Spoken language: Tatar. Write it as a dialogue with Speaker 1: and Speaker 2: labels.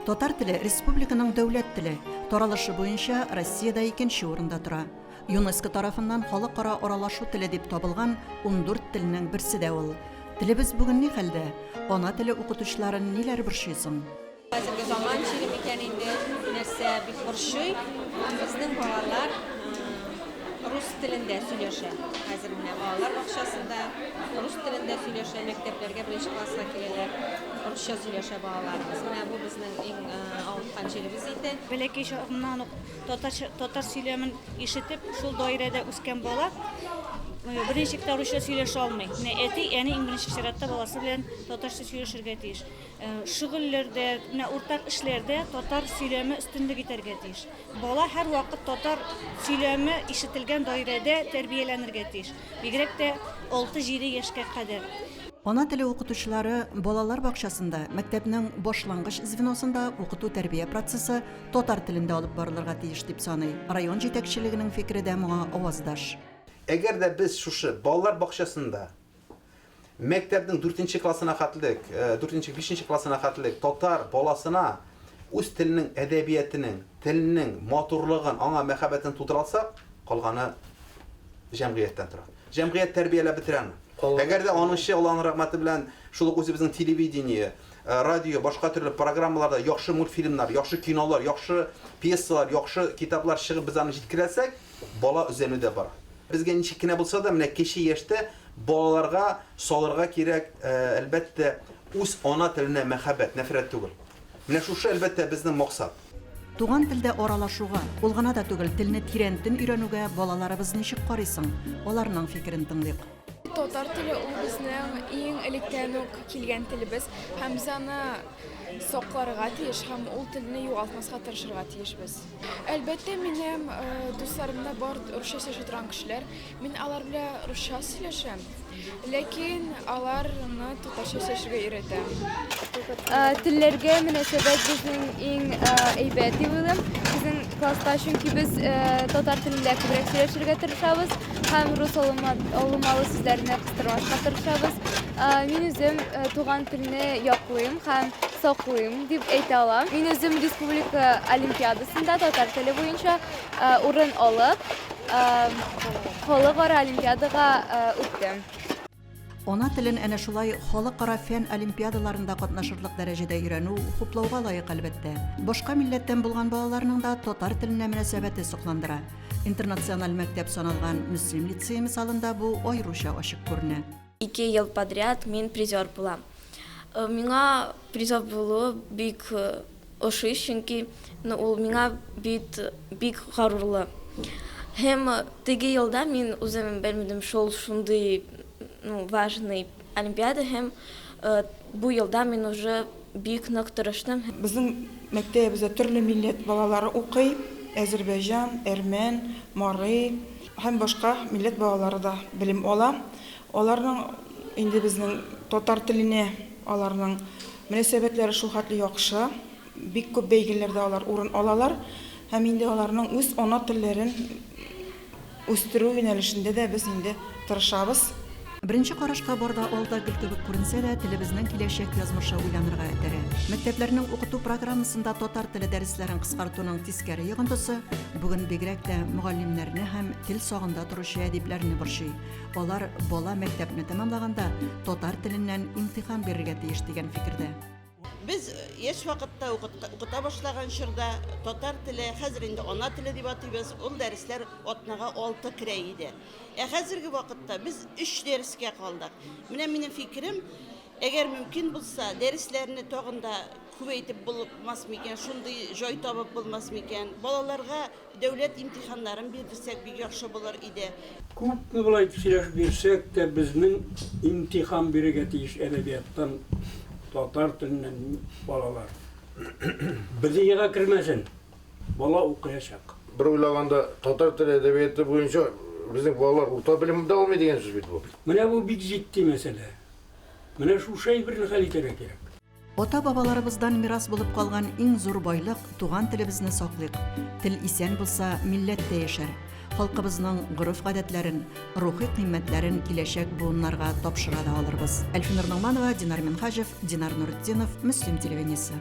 Speaker 1: Татар теле республиканың дәүләт теле, таралышы буенча Россиядә икенче урында тора. ЮНЕСКО тарафыннан халыкара аралашу теле дип табылган 14 телнең берсе дә ул. Телебез бүген ни хәлдә? Ана теле укытучыларын ниләр борчый соң?
Speaker 2: Хәзерге заман чире микән инде, нәрсә бик борчый. Безнең балалар рус телендә сөйләшә. Хәзер менә балалар бакчасында рус телендә сөйләшә, мәктәпләргә беренче класска киләләр, русча сөйләшә балаларыбыз. Менә бу безнең иң авырткан җиребез инде.
Speaker 3: Бәләкәй чагыннан ук татарча, татар сөйләмен ишетеп, шул даирәдә үскән бала берничек тә русча сөйләшә алмый. Менә әти, әни иң беренче чиратта баласы белән татарча сөйләшергә тиеш. Шөгыльләрдә, менә уртак эшләрдә татар сөйләме өстенлек итәргә тиеш. Бала һәрвакыт татар сөйләме ишетелгән даирәдә тәрбияләнергә тиеш. Бигрәк тә 6-7 яшькә кадәр.
Speaker 1: Ана теле укытучылары балалар бакчасында, мәктәпнең башлангыч звеносында укыту-тәрбия процессы татар телендә алып барылырга тиеш дип саный. Район җитәкчелегенең фикере дә моңа аваздаш.
Speaker 4: Әгәр дә без шушы балалар бакчасында Мәктәпнең дүртенче классына хәтлек, дүртенче, бишенче классына хәтлек татар баласына үз теленең әдәбиятенең, теленең матурлыгын, аңа мәхәббәтен тудыра алсак, калганы җәмгыятьтән тора. Җәмгыять тәрбияләп бетерә аны. Әгәр дә аныңчы Аллаһның рәхмәте белән шул ук үзебезнең телевидение, радио, башка төрле программаларда яхшы мультфильмнар, яхшы кинолар, яхшы пьесалар, яхшы китаплар чыгып без аны җиткерәлсәк, бала өзәнүдә бара. Безгә ничек кенә булса да, менә кече яшьтә балаларга салырга кирәк, әлбәттә, үз ана теленә мәхәббәт, нәфрәт түгел. Менә шушы, әлбәттә, безнең максат.
Speaker 1: Туган телдә аралашуга, ул гына да түгел, телне тирәнтен өйрәнүгә балаларыбыз ничек карый соң? Аларның фикерен тыңлыйк.
Speaker 5: Татар теле ул безнең иң электән үк килгән телебез һәм без аны сакларга тиеш һәм ул телне югалтмаска тырышырга тиешбез. Әлбәттә, минем дусларым да бар русча сөйләшә торган кешеләр. Мин алар белән русча сөйләшәм, ләкин аларны татарча сөйләшергә өйрәтәм.
Speaker 6: Телләргә мөнәсәбәт безнең иң әйбәт дип уйлыйм. Безнең класста, чөнки без татар телендә күбрәк сөйләшергә тырышабыз һәм рус алынмалы сүзләрне кыстырмаска тырышабыз. Мин үзем туган телне яклыйм һәм саклыйм дип әйтә алам. Мин үзем республика олимпиадасында татар теле буенча урын алып, халыкара олимпиадага үттем.
Speaker 1: Ана телен әнә шулай халыкара фән олимпиадаларында катнашырлык дәрәҗәдә өйрәнү хуплауга лаек, әлбәттә. Башка милләттән булган балаларның да татар теленә мөнәсәбәте сокландыра. Интернациональ мәктәп саналган Мөслим лицее мисалында бу аеруча ачык күренә.
Speaker 7: Ике ел подряд мин призер булам. Миңа призер булу бик ошый, чөнки ну ул миңа бит бик горурлы. Һәм теге елда мин үзем белмәдем, шул шундый ну важный олимпиада һәм бу елда мин уже бик нык тырыштым.
Speaker 8: Безнең мәктәбебездә төрле милләт балалары укый, әзербәйҗан, әрмән, мари һәм башка милләт балалары да белем ала. Аларның инде безнең татар теленә аларның мөнәсәбәтләре шулхәтле яхшы, бик күп бәйгеләрдә алар урын алалар һәм инде аларның үз ана телләрен үстерү юнәлешендә дә без инде тырышабыз.
Speaker 1: Беренче карашка бар да ал да гөл кебек күренсә дә, телебезнең киләчәк язмышы уйланырга этәрә. Мәктәпләрнең укыту программасында татар теле дәресләрен кыскартуның тискәре йогынтысы бүген бигрәк тә мөгаллимнәрне һәм тел сагында торучы әдипләрне борчый. Алар бала мәктәпне тәмамлаганда татар теленнән имтихан бирергә тиеш дигән фикердә.
Speaker 9: Без яшь вакытта укыта башлаган чорда татар теле, хәзер инде ана теле дип атыйбыз, ул дәресләр атнага алты керә иде. Ә хәзерге вакытта без өч дәрескә калдык. Менә минем фикерем, әгәр мөмкин булса, дәресләрне тагын да күбәйтеп булмас микән, шундый җай табып булмас микән? Балаларга Дәүләт имтиханнарын бирдерсәк бик яхшы булыр иде.
Speaker 10: Күпме болай сөйләшеп йөрсәк тә, безнең имтихан бирергә тиеш әдәбияттан, татар теленнән балалар. БДИга кермәсен, бала укыячак.
Speaker 11: Бер уйлаганда, татар теле әдәбияты буенча безнең балалар урта белем дә алмый дигән сүз бит бу.
Speaker 10: Менә бу бик җитди мәсьәлә. Менә шушы әйберне хәл итәргә кирәк.
Speaker 1: Ата-бабаларыбыздан мирас булып калган иң зур байлык, туган телебезне саклыйк. Тел исән булса, милләт тә яшәр. Халкыбызның гореф-гадәтләрен, рухи кыйммәтләрен киләчәк буыннарга тапшыра да алырбыз. Әлфинур Ногманова, Динар Минһаҗев, Динар Нуретдинов, Мөслим телевидениесе.